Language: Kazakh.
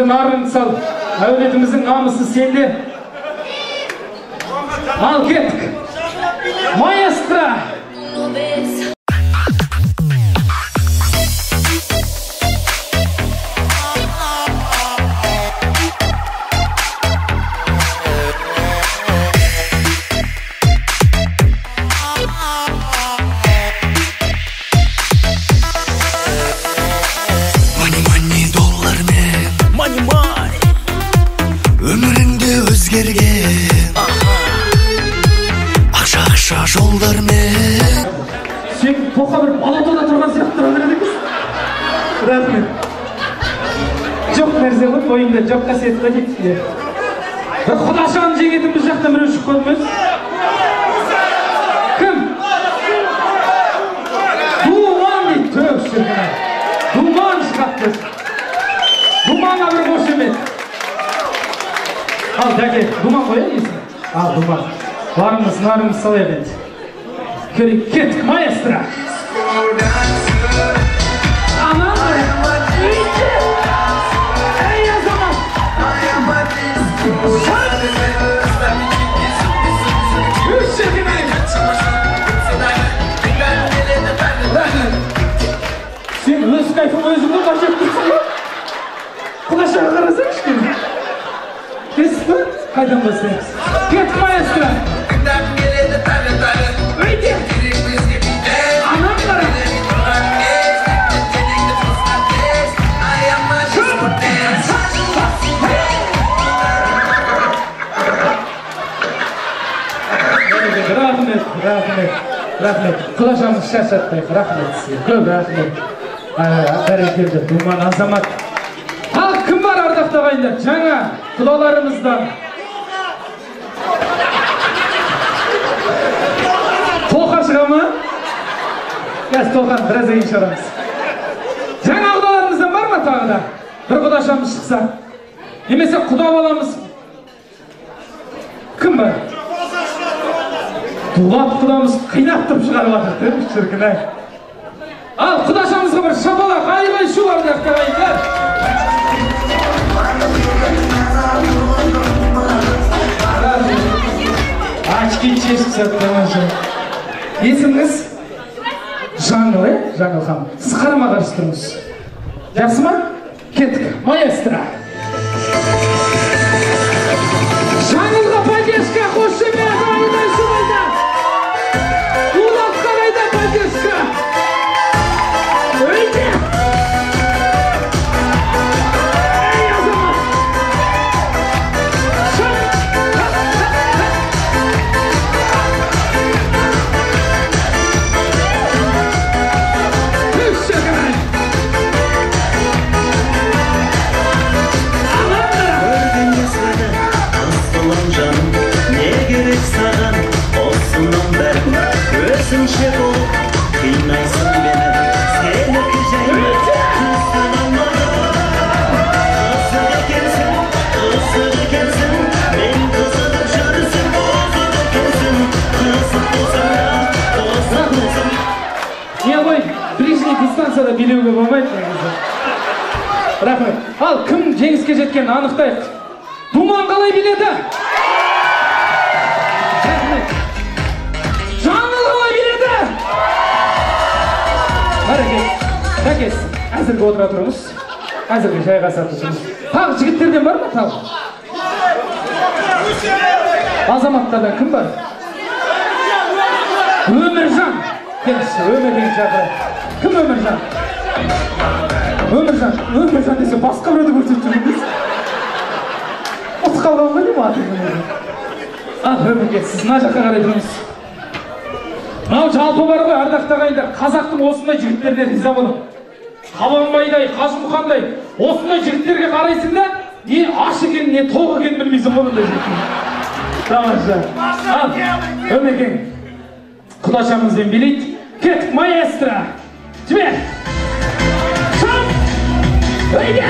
Барыңды, нарыңды сал. Әулетіміздің намысы сенде. Ал кеттік. Маэстро. Ақша-ақша жолдармен. Сен тоқа бір балатода тұрған сияқты тұра береді екенсің. Рахмет. Жоқ нәрсе ғой, бойыңда жоқ қасиет қой дейді. Бір құдашаны жеңетін біз жақтан біреу шығып қалды ма өзі? Кім? Думан дейді, төп шіркін ай. Думан шығады. Думанға бір қошемет. Ал, дәке, Думан қояйын есін. Ал, Думан. Барымыз, нарымыз салайық енді. Көрейік, кеттік, маэстро. Анам, ей, азамат! Үш шіркін ай! Рахмет. Сен өз кайфың өзіңді қажет тұрсың ғой? Құдашаға қарасаң кішкене. Кесіп пе? Қайдан бастаймыз? Кеттік, маэстро! Өйте! Анам қара! Рахмет, рахмет, рахмет. Құдашамыз шаршатпайық, рахмет сізге, көп рахмет. Бәрекелді, Думан азамат. Ал кім бар ардақты ағайындар? Жаңа құдаларымыздан. Тоқа шыға ма? Қазір Тоқаны біраз кейін шығарамыз. Жаңа құдаларымыздан бар ма тағы да? Бір құдашамыз шықса. Немесе құда баламыз. Кім бар? Дулат құдамыз қинап тұрып шығарып жатыр, шіркін ай. Ал құдашамызға бір шапалақ, айғай шу ардақты ағайындар. Очки шешіп тастады, тамаша. Есіміңіз? Жаңыл, е? Жаңыл ханым. Сіз қарама-қарсы тұрыңыз. Жақсы ма? Кеттік. Маэстро. Жаңылға поддержка, қошемет, айғай шу қайда? Дулатқа қайда поддержка? Өйте! Ей, азамат! Шап! Үш шіркін ай! Анам қара! Көрген есігі ысылым жаным, не керек саған осының бәрі? Өзіңше болып қинайсың мені, сенікі жайма түсін алмадым. Қызық екенсің, қызық екенсің, мен қызығып жүрсем бозық екенсің. Қызық болсаң да, қызық болсаң. Не ғой, ближний дистанцияда билеуге болмайды негізі. Рахмет. Ал кім жеңіске жеткенін анықтайық. Думан қалай биледі? Рахмет. Жаңыл қалай биледі? Бәрекелді. Бәкес, әзірге отыра тұрыңыз. Әзірге жайғаса тұрыңыз. Тағы жігіттерден бар ма тағы? Азаматтардан кім бар? Өміржан. Келіңізші, Өміржан шақырайық. Кім Өміржан? Өміржан, Өміржан десе басқа біреуді көрсетіп жүрміз. Ұмытып қалған ғой деймін атын. Ал, Өмірге, сіз мына жаққа қарай тұрыңыз. Мынау жалпы бар ғой, ардақты ағайындар, қазақтың осындай жігіттеріне риза болың. Қабанбайдай, Қажымұқандай, осындай жігіттерге қарайсың да, не аш екенін, не тоқ екенін білмейсің ғой бұндай жігіттің. Тамаша. Ал, Өмекең, құдашамызбен билейді. Кеттік, маэстро. Жібер. Шап! Өйде!